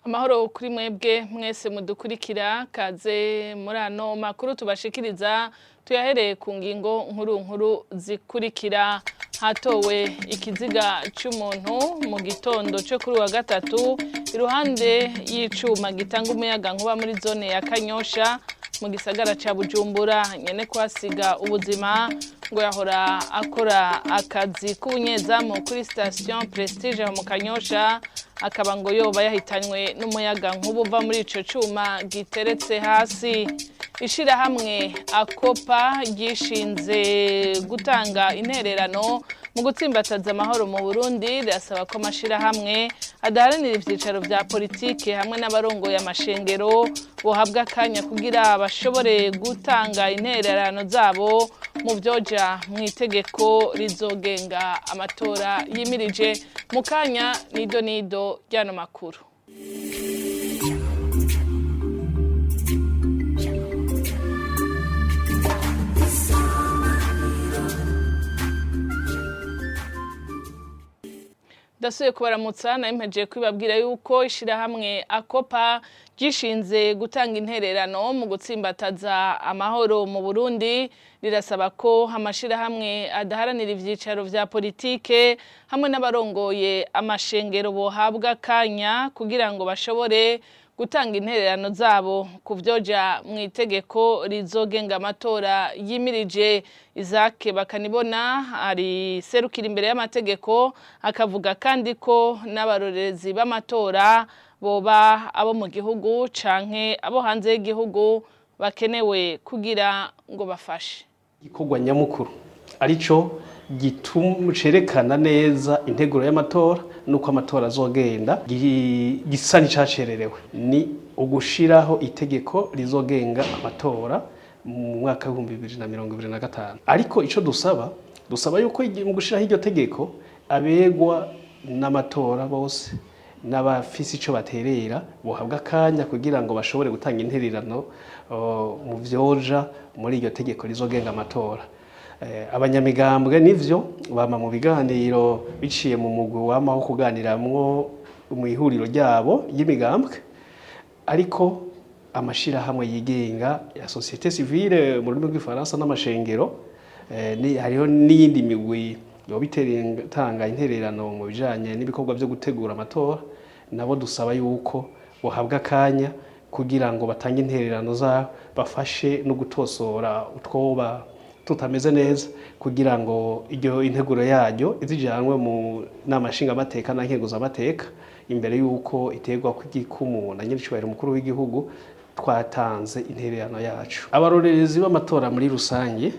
Amahoro kuri mwebwe mwese mudukurikira, kaze muri ano makuru tubashikiriza, tuyahereye ku ngingo nkuru nkuru zikurikira. Hatowe ikiziga c'umuntu mu gitondo co kuri wa gatatu iruhande y'icuma gitanga umuyaga nkuba muri zone ya Kanyosha mu gisagara ca Bujumbura. Nyene kuhasiga ubuzima ngo yahora akora akazi k'ubunyezamu kuri station Prestige mu Kanyosha, akaba ngo yoba yahitanywe n'umuyaga nkuba uva muri ico cuma giteretse hasi. Ishirahamwe Akopa ryishinze gutanga intererano mu gutsimbataza amahoro mu Burundi rirasaba ko amashirahamwe adaharanira ivyicaro vya politike hamwe n'abarongoye amashengero bohabwa akanya kugira bashobore gutanga intererano zabo mu vyoja mw'itegeko rizogenga amatora yimirije. Mu kanya nido nido ry'ano makuru. Ndasubiye kubaramutsa, nari mpejeje kubibabwira yuko ishirahamwe Akopa ryishinze gutanga intererano mu gutsimbataza amahoro mu Burundi rirasaba ko amashirahamwe adaharanira ivyicaro vya politike hamwe n'abarongoye amashengero bohabwa akanya kugira ngo bashobore gutanga intererano zabo ku vyoja mw'itegeko rizogenga amatora yimirije. Isaac Bakanibona ari serukira imbere y'amategeko, akavuga kandi ko n'abarorerezi b'amatora boba abo mu gihugu canke abo hanze y'igihugu bakenewe kugira ngo bafashe. Igikorwa nyamukuru arico cerekana neza integuro y'amatora nuko amatora azogenda gisa n'icacererewe ni ugushiraho itegeko rizogenga amatora mu mwaka w'2025. Ariko ico dusaba yuko mu gushiraho iryo tegeko abegwa n'amatora bose n'abafise ico baterera bohabwa akanya kugira ngo bashobore gutanga intererano mu vyoja muri iryo tegeko rizogenga amatora. Abanyamigambwe nivyo bama mu biganiro biciye mu mugwi wamaho kuganiramwo mu ihuriro ryabo ry'imigambwe, ariko amashirahamwe yigenga ya société civile mu rurimi rw'ifaransa n'amashengero, hariho n'iyindi migwi yoba itanga intererano mu bijanye n'ibikorwa vyo gutegura amatora, nabo dusaba yuko bohabwa akanya kugira ngo batange intererano zabo, bafashe no gutosora utwoba tutameze neza kugira ngo iryo integuro yaryo izijanwe mu nama nshingamateka na nkenguzamateka imbere y'uko iterwa kw'igikumu na nyiricubahiro umukuru w'igihugu twatanze intererano yacu. Abarorerezi b'amatora muri rusange,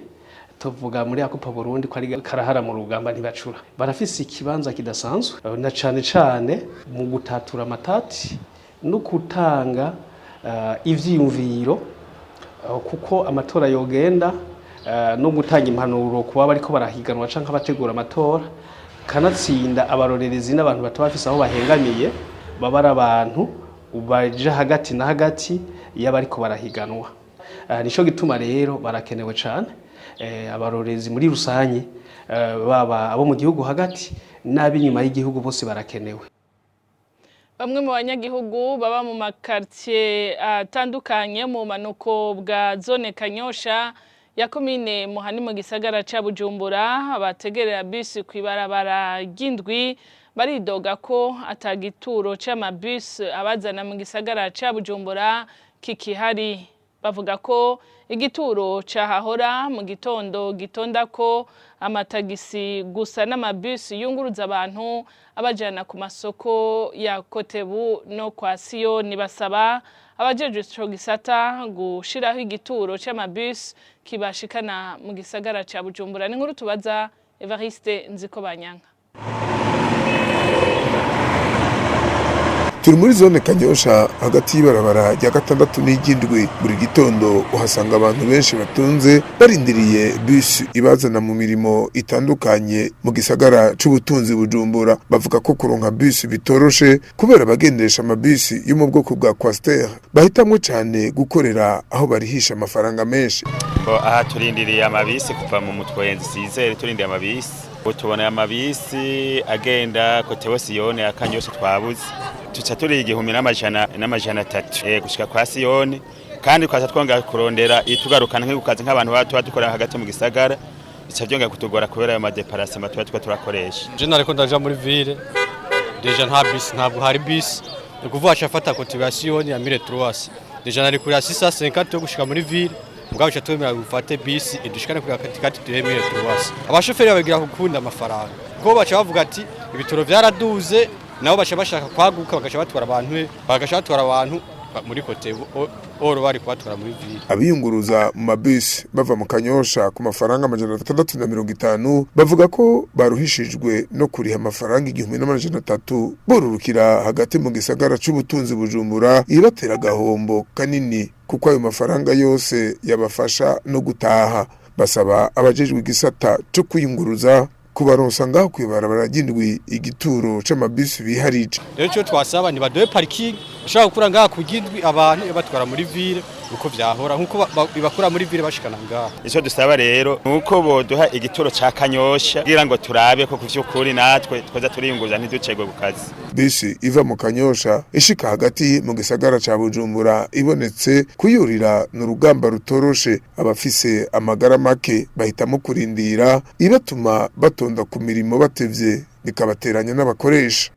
tuvuga muri Akopa Burundi ko ari karahara mu rugamba ntibacura, barafise ikibanza kidasanzwe na cane cane mu gutatura amatati no gutanga ivyiyumviro kuko amatora yogenda, no gutanga impanuro kuba bariko barahiganwa canke abategura amatora. Kanatsinda abarorerezi n'abantu bataba bafise aho bahengamiye, baba ari abantu baja hagati na hagati y'abariko barahiganwa. Nico gituma rero barakenewe cane abarorerezi muri rusange, baba abo mu gihugu hagati n'ab'inyuma y'igihugu, bose barakenewe. Bamwe mu banyagihugu baba mu makartier atandukanye mu manuko bwa zone Kanyosha ya komine Muhani mu gisagara ca Bujumbura bategerera bisi kw'ibarabara ry'indwi baridoga ko atagituro c'amabisi abazana mu gisagara ca Bujumbura kikihari. Bavuga ko igituro cahahora mu gitondo gitonda ko amatagisi gusa n'amabisi yunguruza abantu abajana ku masoko ya Kotebu no kwa Siyoni. Basaba abajejwe ico gisata gushiraho igituro c'amabisi kibashikana mu gisagara ca Bujumbura. Ni inkuru tubaza Evariste Nzikobanyanka. Turi muri zone Kanyosha hagati y'ibarabara rya gatandatu n'iry'indwi. Buri gitondo uhasanga abantu benshi batunze barindiriye bisi ibazana mu mirimo itandukanye mu gisagara c'ubutunzi Bujumbura. Bavuga ko kuronka bisi bitoroshe kubera abagendesha amabisi yo mu bwoko bwa Coaster bahitamwo cane gukorera aho barihisha amafaranga menshi. Aha turindiriye amabisi kuva mu Mutwenzi sizere, turindiriye amabisi, tubona amabisi agenda Kotebu, Siyoni, Akanyosha twabuze. Tuca turi 1300 gushika kwa Siyoni, kandi twaca twongera kurondera itugarukana nk'ukazi nk'abantu baba dukora hagati mu gisagara, bica byongera kutugora kubera ayo ma déplacements tuba turiko turakoresha. Je nariko ndaja muri ville, déjà nta bisi, ntabwo hari bisi. Ni ukuvuga aca afata cotisation ya 1300, déjà nari kuri 650 yo gushika muri ville, mugabo aca twemera gufate bisi idushikane kuri katikati duhe 1300. Abashoferi babigira gukunda amafaranga, kuko baca bavuga ati ibitoro vyaraduze, nabo baca bashaka kwaguka, bagaca batwara abantu muri côté oro bari kubatwara muri ville. Abiyunguruza mu mabisi bava mu Kanyosha ku mafaranga 650 bavuga ko baruhishijwe no kuriha amafaranga 1300 borurukira hagati mu gisagara c'ubutunzi Bujumbura, ibatera agahombo kanini kuko ayo mafaranga yose yabafasha no gutaha. Basaba abajejwe igisata co kwiyunguruza kubaronsa ngaho kw'ibarabara ry'indwi igituro c'amabisi biharije. Rero icyo twasaba ni baduhe parking bashobora gukura ngaha ku gindwi abantu batwara muri ville uko vyahora, nkuko bibakura muri ville bashikana ngaha. Ico dusaba rero nuko boduha igituro ca Kanyosha kugira ngo turabe ko kuvyukuri natwe twoza turiyunguruza ntiducegwe ku kazi. Bisi iva mu Kanyosha ishika hagati mu gisagara ca Bujumbura ibonetse, kuyurira ni urugamba rutoroshe. Abafise amagara make bahitamo kurindira, ibatuma batonda ku mirimo batevye, bikabateranya n'abakoresha.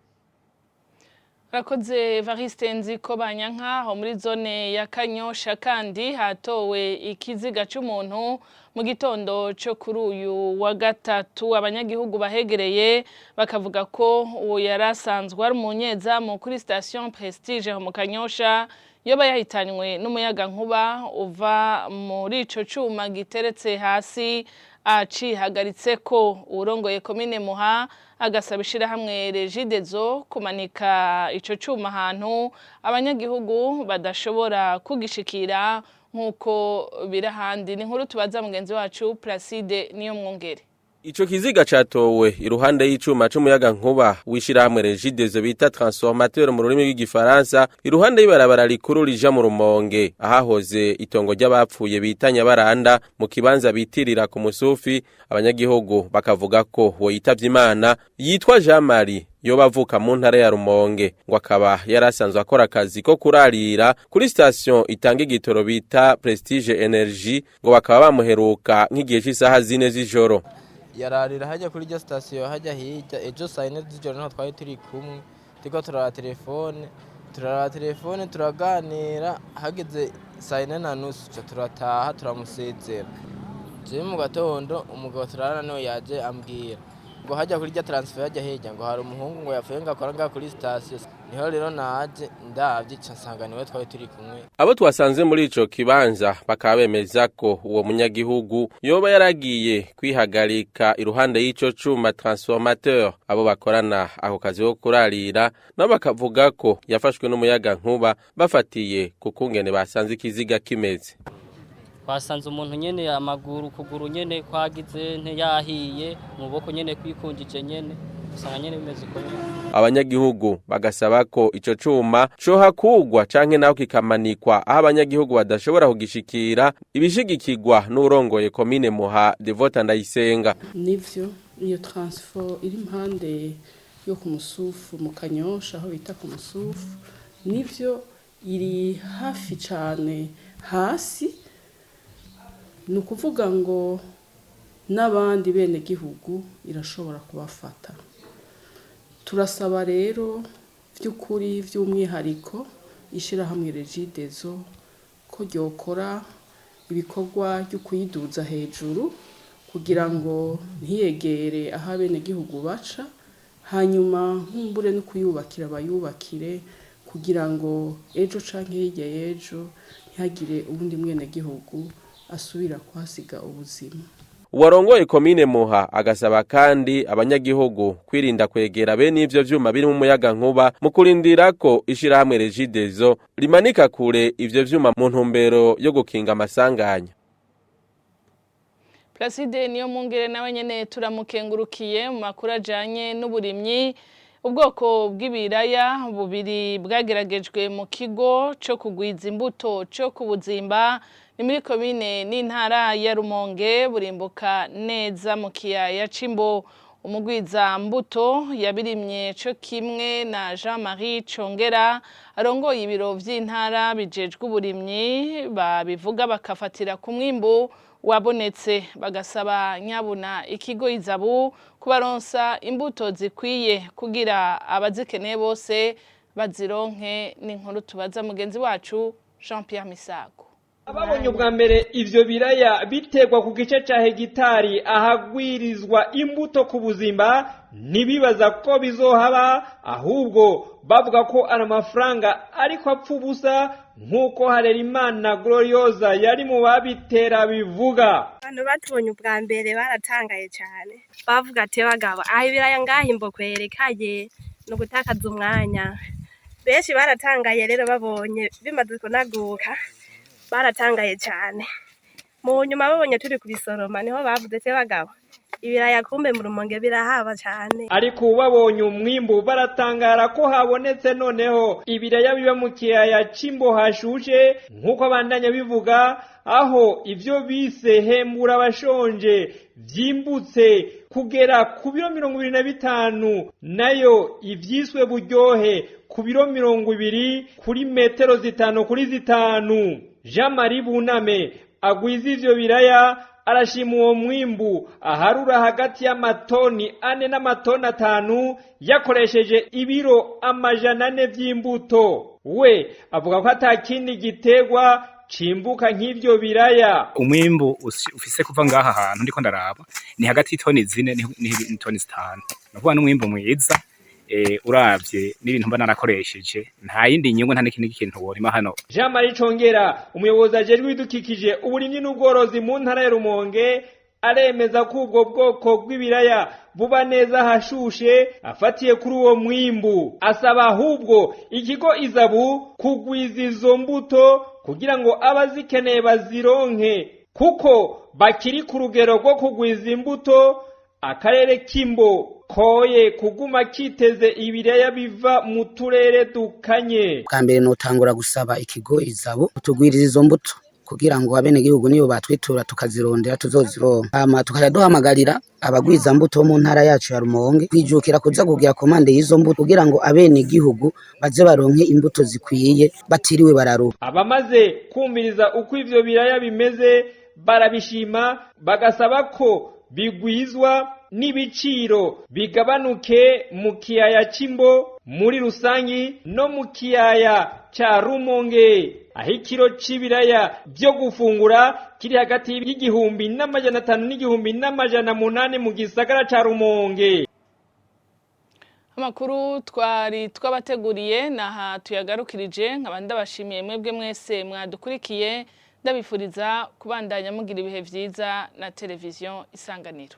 Rakoze Evariste Nziko Banyanka. Aho muri zone ya Kanyosha kandi hatowe ikiziga c'umuntu mu gitondo cyo kuri uyu wa gatatu. Abanyagihugu bahegereye bakavuga ko uwo yari asanzwe ari umunyezamu kuri station Prestige mu Kanyosha, yoba yahitanywe n'umuyaga nkuba uva muri ico cuma giteretse hasi acihagaritse. Ko urongoye komine Muha agasaba ishirahamwe Regideso kumanika ico cuma ahantu abanyagihugu badashobora kugishikira nk'uko biri ahandi. Ni inkuru tubaza mugenzi wacu Placide Niyo Mwongere. Ico kiziga catowe iruhande y'icuma c'umuyaga nkuba w'ishirahamwe Regideso bita transformateur mu rurimi rw'igifaransa, iruhande y'ibarabara rikuru rija mu Rumonge, ahahoze itongo ry'abapfuye bita Nyabaranda, mu kibanza bitirira ku Musufi. Abanyagihugu bakavuga ko uwo yitavye Imana yitwa Jean Marie, yoba avuka mu ntara ya Rumonge, ngo akaba yari asanzwe akora akazi ko kurarira kuri station itanga igitoro bita Prestige Energy, ngo bakaba bamuheruka nk'igihe c'isaha 4 z'ijoro. Yararira hajya kuri iryo sitasiyo hajya hirya. Ejo saa 4 z'ijoro niho twari turi kumwe, turiko turaraba telefone, turaganira. Hageze saa 4:30 ca turataha, turamusezera. Jewe mu gatondo umugabo turarana niwe yaje ambwira ngo hajya kuri irya transfo hajya hirya ngo hari umuhungu ngo yapfuye, ngo akora ngaha kuri sitasiyo. Niho rero naje ndavye, ca nsanga niwe twari turi kumwe. Abo twasanze muri ico kibanza bakaba bemeza ko uwo munyagihugu yoba yaragiye kwihagarika iruhande y'ico cuma transformateur. Abo bakorana ako kazi ko kurarira nabo bakavuga ko yafashwe n'umuyaga nkuba, bafatiye ku kungene basanze ikiziga kimeze. Twasanze umuntu nyene amaguru, ukuguru nyene kwagize ntiyahiye, mu boko nyene kwikunjije nyene, usanga nyene bimeze uko nyene. Abanyagihugu bagasaba ko ico cuma cohakurwa canke naho kikamanikwa aho abanyagihugu badashobora kugishikira, ibishigikirwa n'urongoye komine Muha, Devota Ndayisenga. Nivyo, iyo transfo iri impande yo ku Musufu mu Kanyosha, aho bita ku Musufu, nivyo iri hafi cane hasi. Ni ukuvuga ngo n'abandi bene gihugu irashobora kubafata. Turasaba rero by'ukuri by'umwihariko ishyirahamwe Regideso ko ryokora ibikorwa byo kuyiduza hejuru kugira ngo ntiyegere aho abenegihugu baca, hanyuma nkumbure no kuyubakira bayubakire kugira ngo ejo canke hirya y'ejo ntihagire uwundi mwenegihugu asubira kuhasiga ubuzima. Uwarongoye komine Muha agasaba kandi abanyagihugu kwirinda kwegera bene ivyo vyuma birimo umuyaga nkuba mu kurindira ko ishirahamwe Regideso rimanika kure ivyo vyuma mu ntumbero yo gukinga amasanganya. Placide Niyo Mungere nawe nyene turamukengurukiye. Mu makuru ajanye n'uburimyi, ubwoko bw'ibiraya bubiri bwageragejwe mu kigo co kugwiza imbuto co kubuzimba, ni muri komine n'intara ya Rumonge, burimbuka neza mu kiyaya c'Imbo. Umugwiza mbuto yabirimye co kimwe na Jean-Marie Congera arongoye ibiro vy'intara bijejwe uburimyi, babivuga bakafatira ku mwimbu wabonetse, bagasaba nyabuna ikigo Izabu kubaronsa imbuto zikwiye kugira abazikeneye bose bazironke. N'inkuru tubaza mugenzi wacu Jean Pierre Misago. Ababonye ubwa mbere ivyo biraya biterwa ku gice ca hegitari ahagwirizwa imbuto ku buzimba, ntibibaza ko bizohaba, ahubwo bavuga ko ari amafaranga ariko apfa ubusa, nk'uko Harerimana Gloriosa yari mu babitera bivuga. Abantu batubonye ubwa mbere baratangaye cyane, bavuga ati: "Bagabo, aho ibiraya ngaha imbo kwerekaye ni ugutakaza umwanya." Benshi baratangaye rero babonye bimaze kunaguka, baratangaye cyane. Mu nyuma babonye turi kubisoroma, niho bavuze ati: "Bagabo, ibiraya kumbe mu Rumonge birahaba cyane." Ariko ubu babonye umwimbu baratangara ko habonetse noneho ibiraya biba mu kiyaya c'Imbo hashushe, nk'uko abandanya bivuga, aho ivyo bise hembura abashonje vyimbutse kugera ku biro 25, nayo ivyiswe buryohe ku biro 20 kuri metero 5 kuri 5. Jean Marie Buname agwiza ivyo biraya arashima uwo mwimbu aharura hagati y'amatoni 4 n'amatoni 5 yakoresheje ibiro 400 vy'imbuto. We avuga ko ata kindi giterwa cimbuka nk'ivyo biraya. Umwimbu ufise kuva ngaha hantu ndiko ndaraba ni hagati y'itoni 4 n'itoni 5, ni ukuvuga n'umwimbu mwiza. Uravye n'ibintu mba narakoresheje, nta yindi nyungu, nta n'ikindi kintu worima hano. Jean Marie Congera, umuyobozi ajejwe ibidukikije, uburimyi n'ubworozi mu ntara ya Rumonge, aremeza ko ubwo bwoko bw'ibiraya buba neza hashushe. Afatiye kuri uwo mwimbu, asaba ahubwo ikigo Izabu kugwiza izo mbuto kugira ngo abazikeneye bazironke, kuko bakiri ku rugero rwo kugwiza imbuto. Akarere k'Imbo koye kuguma kiteze ibiraya biva mu turere dukanye. Bwa mbere notangura gusaba ikigo Izabu tugwiriza izo mbuto kugira ngo abenegihugu niyo batwitura tukazirondera tuzozironka, hama tukaja duhamagarira abagwiza mbuto bo mu ntara yacu ya Rumonge kwijukira kuza kugira commande y'izo mbuto kugira ngo abenegihugu baze baronke imbuto zikwiye batiriwe bararuha. Abamaze kumviriza uko ivyo biraya bimeze barabishima, bagasaba ko bigwizwa n'ibiciro bigabanuke mu kiyaya c'Imbo muri rusangi no mu kiyaya ca Rumonge, aho ikiro c'ibiraya vyo gufungura kiri hagati y'1500 n'1800 mu gisagara ca Rumonge. Amakuru twari twabateguriye naha tuyagarukirije, nkaba ndabashimiye mwebwe mwese mwadukurikiye, ndabifuriza kubandanya mugira ibihe vyiza na Televiziyo Isanganiro.